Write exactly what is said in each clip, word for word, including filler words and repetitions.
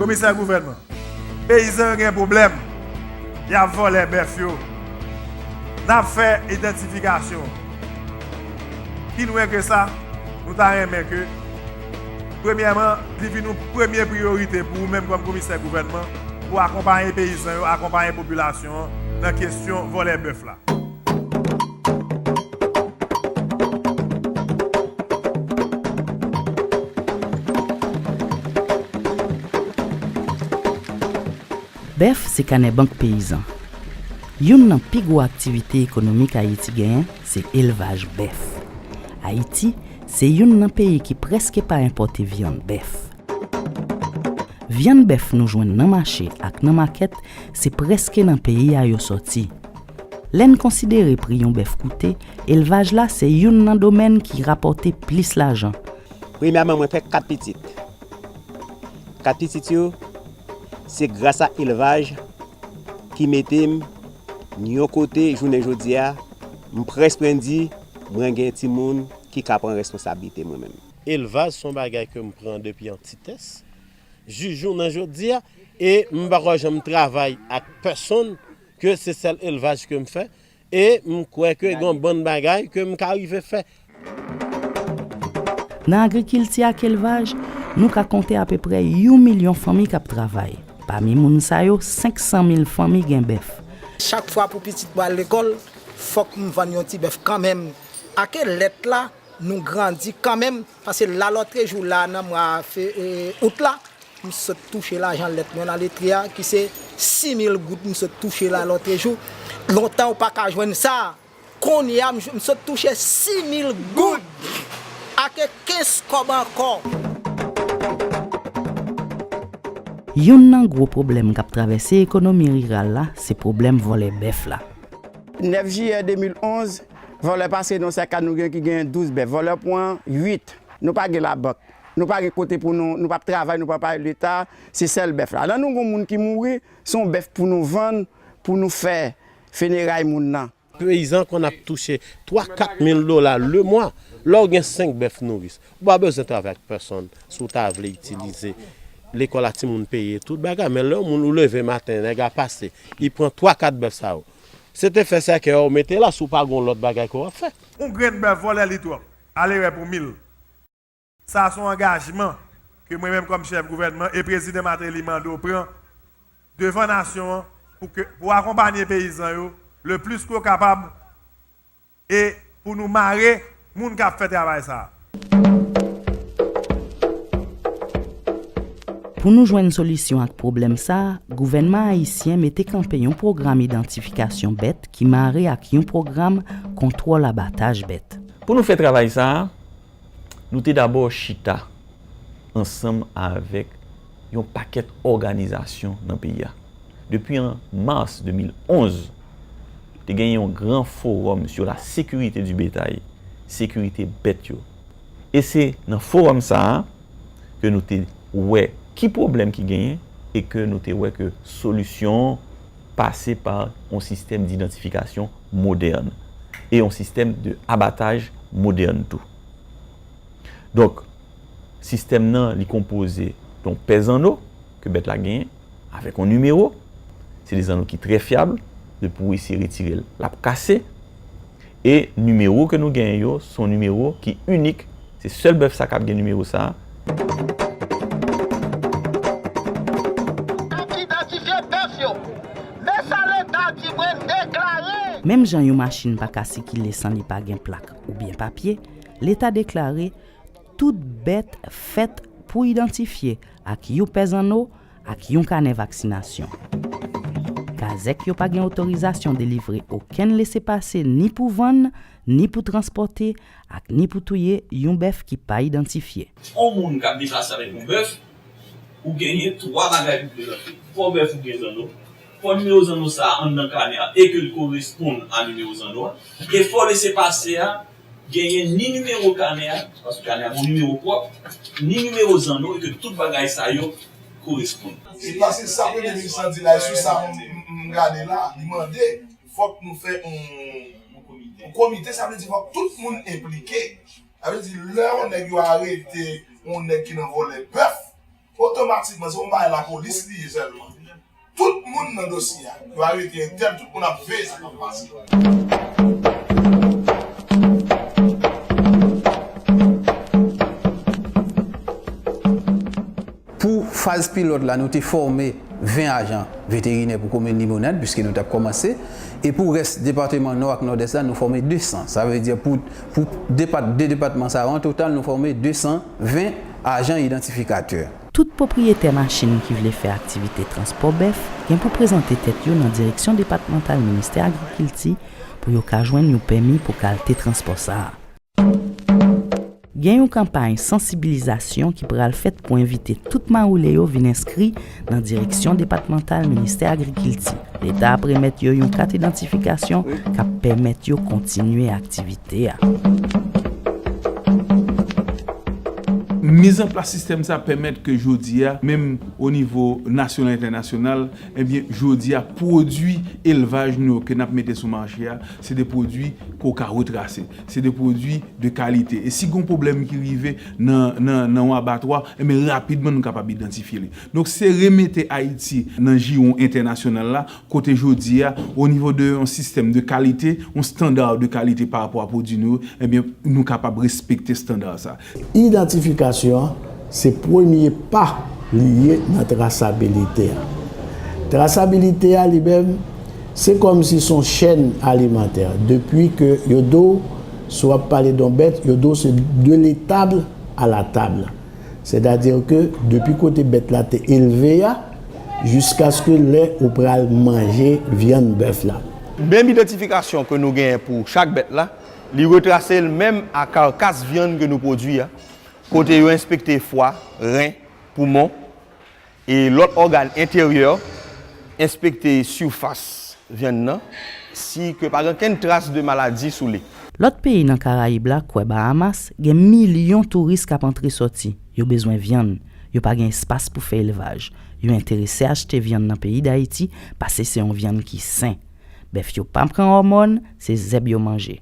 Komisè gouvènman, peyizan yo gen pwoblèm. Y ap vòlè bèf yo. N ap fè idantifikasyon. Pi lwen ke sa, nou ta renmen ke, premyèman, li vin yon premye priyorite pou ou menm kòm komisè gouvènman, pou akonpaye peyizan yo, akonpaye popilasyon an nan kesyon vòlè bèf la. Bèf se kanè bank peyizan. Youn nan pi gwo aktivite ekonomik Ayiti genyen se elvaj bèf. Ayiti se youn nan peyi ki prèske pa enpòte vyann bèf. Vyann bèf nou jwenn nan mache ak nan makèt se prèske nan peyi a yo sòti. Lè n konsidere pri yon bèf koute, elvaj la se youn nan domèn ki rapòte plis lajan. Premyèman, mwen fè kat pitit. Kat pitit yo, se gras a elvaj ki mete m yon kote jounen jodi a, m prèske pran di mwen gen timoun ki ka pran responsablite mwen menm. Elvaj se yon bagay ke m pran depi an titès jis jounen jodi a, e m poko janm travay ak pèsonn, ke se sèl elvaj ke m fè, e m kwè ke gen yon bann bagay ke m ka rive fè. Nan agrikilti ak elvaj, nou ka konte apeprè yon milyon fanmi k ap travay. Pami moun sa yo, senk san mil fanmi gen bèf. Chak fwa pou pitit mwen al lekòl, fòk m vann yon ti bèf kanmenm. Ake lèt la, nou grandi kanmenm, paske lalòtrejou la nan mwa fe, e, out la, m sot touche lajan lèt mwen nan letri a, ki se sis mil goud m sot touche lalòtrejou. Lontan ou pa ka jwenn sa. Kounye a, m, m sot touche sis mil goud. Ake kenz kòb ankò. Youn nan gwo pwoblèm k ap travèse ekonomi riral la, se pwoblèm vòlè bèf la. Nèf jiyè de mil onz, vòlè pase nan sèk a nou gen ki genyen douz bèf. Vòlè pran uit. Nou pa gen labank. Nou pa gen kote pou nou, nou p ap travay, nou p ap al leta, se sèl bèf la. Lè nou gen yon moun ki mouri, se yon bèf pou nou vann, pou nou fè feneray moun nan. Peyizan konn ap touche twa kat mil dola lemwa. Lè w gen senk bèf nouris, ou pa bezwen travay ak pèsonn si w ta vle itilize lekòl a timoun peye, tout bagay. Men lè yon moun ou leve maten, nèg a pase, li pran twa kat bèf sa yo. Se te fè sèkèy a w mete la si w pa gen yon lòt bagay ke w ap fè. Yon grenn bèf vòlè li twòp. Ale wè pou mil. Sa se yon angajman ke mwen menm kòm chèf gouvènman e prezidan Martelly mande w pran devan nasyon an pou ke, pou akonpanye peyizan yo le plis ke w kapab e pou nou mare moun k ap fè travay sa a. Pou nou jwenn solisyon ak pwoblèm sa a, gouvènman ayisyen mete kanpe yon pwogram idantifikasyon bèt ki mare ak yon pwogram kontwòl abataj bèt. Pou nou fè travay sa a, nou te dabò chita ansanm avèk yon pakèt òganizasyon nan peyi a. Depi an mas de mil onz, te genyen yon gran fowòm sur la sécurité du bétail, sekirite bèt yo. E se nan fowòm sa a ke nou te wè ki pwoblèm ki genyen e ke nou te wè ke solisyon an pase pa yon sistèm didantifikasyon modèn e yon sistèm de abataj modèn tou. Donk, sistèm nan, li konpoze de yon pè zanno ke bèt la genyen, avèk yon nimewo. Se de zanno ki trè fyab, depi w eseye retire l, l ap kase. E nimewo ke nou genyen yo, se yon nimewo ki inik. Se sèl bèf sa k ap gen nimewo sa a. N ap idantifye bèf yo. Men sa Leta di mwen deklare. Menm jan yon machin pa ka sikile san li pa gen plak oubyen papye, Leta deklare tout bèt fèt pou idantifye ak yon pè zanno ak yon kanè vaksinasyon. Kazèk yo pa gen otorizasyon delivre okenn lesepase ni pou vann, ni pou transpòte, ak ni pou touye yon bèf ki pa idantifye. On moun k ap deplase avèk yon bèf, ou genyen twa bagay pou prezante. Fò bèf ou gen zanno, fò nimewo zanno sa a anndan kanè a e ke l koresponn a nimewo zanno a, e fò lesepase a genyen ni nimewo kanè a, paske kanè a gen yon nimewo pwòp, ni nimewo zanno e ke tout bagay sa yo koresponn. Se paske sa premye minis lan di la, e sou sa m, m, m gade la, li mande fòk nou fè yon, yon komite, sa vle di fòk tout moun enplike. Sa vle di lè yon nèg yo arete yon nèg ki nan vòlè bèf, Otomatikman, se yon bagay lapolis li ye sèlman. Tout moun nan dosye a, yo arete entèl, tout moun ap veye sa k ap pase. Pou faz pilòt la, nou te fòme ven ajan veterinè pou komin Limonad, piske nou t ap kòmanse. E pou rès depatman Nò ak Nòdès la, nou fòme de san. Sa vle di pou, pou depat-, de depatman sa yo, an total, nou fòme de san ven ajan idantifikatè. Tout pwopriyetè machin ki vle fè aktivite transpò bèf gen pou prezante tèt yo nan Direksyon Depatmantal Ministè Agrikilti pou yo ka jwenn yon pèmi pou kalte transpò sa a. Gen yon kanpay sansibilizasyon ki pral fèt pou envite tout mawoule yo vin enskri nan Direksyon Depatmantal Ministè Agrikilti. Leta ap remèt yo yon kat idantifikasyon k ap pèmèt yo kontinye aktivite a. Mizanplas sistèm sa pèmèt ke jodi a, menm o nivo nasyonal, entènasyonal, ebyen, jodi a, pwodui elvaj nou yo ke n ap mete sou mache a, se de pwodui ke w ka retrase. Se de pwodui de kalite. E si gen yon pwoblèm ki rive nan, nan, nan yon abatwa, ebyen, rapidman, nou kapab idantifye li. Donk, se remete Ayiti nan jiwon entènasyonal la, kote jodi a, o nivo de yon sistèm de kalite, yon standard de kalite pa rapò a pwodui nou yo, ebyen, nou kapab respekte standard sa. Idantifikasyon an se premye pa li ye nan trasabilite a. Trasabilite a li menm, se kòmsi se yon chèn alimantè. Depi ke yo di w, si w ap pale de yon bèt, yo di w se de l'étable à la table. Sètadi ke depi kote bèt la te elve a, jiskaske lè ou pral manje vyann bèf la. Menm idantifikasyon ke nou genyen pou chak bèt la, li retrase l menm a karkas vyann ke nou pwodui a, kote yo enspekte fwa, ren, poumon, e lòt ògàn enteryè, enspekte sifas vyann nan, si ke pa gen okenn tras de maladi sou li. Lòt peyi nan Karayib la, kwè Bahamas, gen milyon touris k ap antre sòti. Yo bezwen vyann. Yo pa gen espas pou fè elvaj. Yo enterese achte vyann nan peyi Dayiti paske se yon vyann ki sen. Bèf yo pa pran òmòn, se zèb yo manje.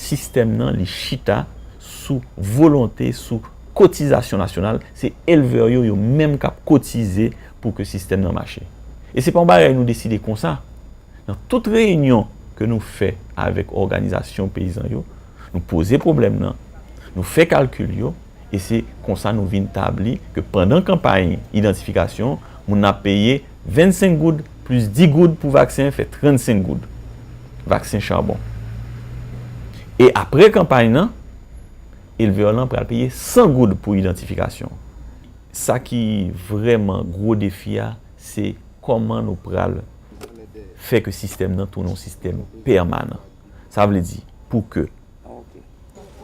Sistèm nan, li chita sou volonte, sou kotizasyon nasyonal. Se elvè yo, yo menm k ap kotize pou ke sistèm nan mache. E se pa yon bagay nou deside konsa. Nan tout reyinyon ke nou fè avèk òganizasyon peyizan yo, nou poze pwoblèm nan, nou fè kalkil yo, e se konsa nou vin tabli ke pandan kanpay idantifikasyon, moun nan ap peye vennsenk goud plis dis goud pou vaksen, fè trannsenk goud. Vaksen chabon. E apre kanpay nan, elvè lan pral peye san goud pou idantifikasyon. Sa ki vrèman gwo defi a, se kòman nou pral fè ke sistèm nan tounen yon sistèm pèmanan. Sa vle di, pou ke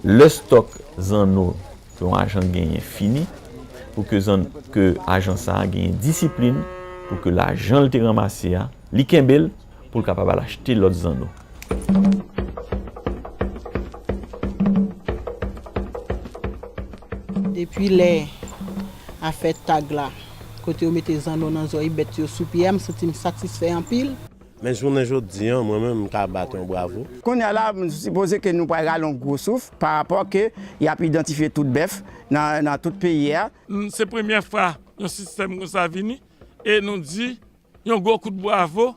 lè stòk zanno ke yon ajan genyen fini, pou ke zann-, ke ajan sa a genyen disiplin, pou ke lajan l te ranmase a, li kenbe l, pou l kapab al achte lòt zanno. Depi lè afè tag la, kote yo mete zanno nan zòrèy bèt yo sou pye a, m santi m satisfè anpil. Men jounen jodi a, mwen menm, m ka bat yon bravo. Kounye a la, m sipoze ke nou pral rale yon gwo souf pa rapò ke y ap idantifye tout bèf nan, nan tout peyi a. Se premyè fwa yon sistèm konsa vini, e nou di yon gwo kout bravo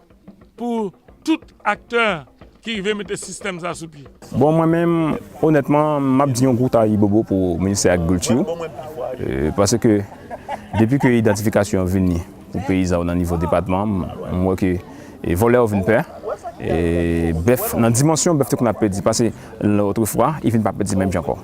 pou tout aktè ki rive mete sistèm sa sou pye. Bon, mwen menm, onètman, m ap di yon gwo tayibobo pou Ministè Agrikilti, e, paske depi ke idantifikasyon an vini pou peyizan yo nan nivo depatman, m, m wè ke, e, vòlè yo vin pè. E, bèf, nan dimansyon bèf te konn ap pèdi, paske otrefwa, li vin pa pèdi menm jan ankò.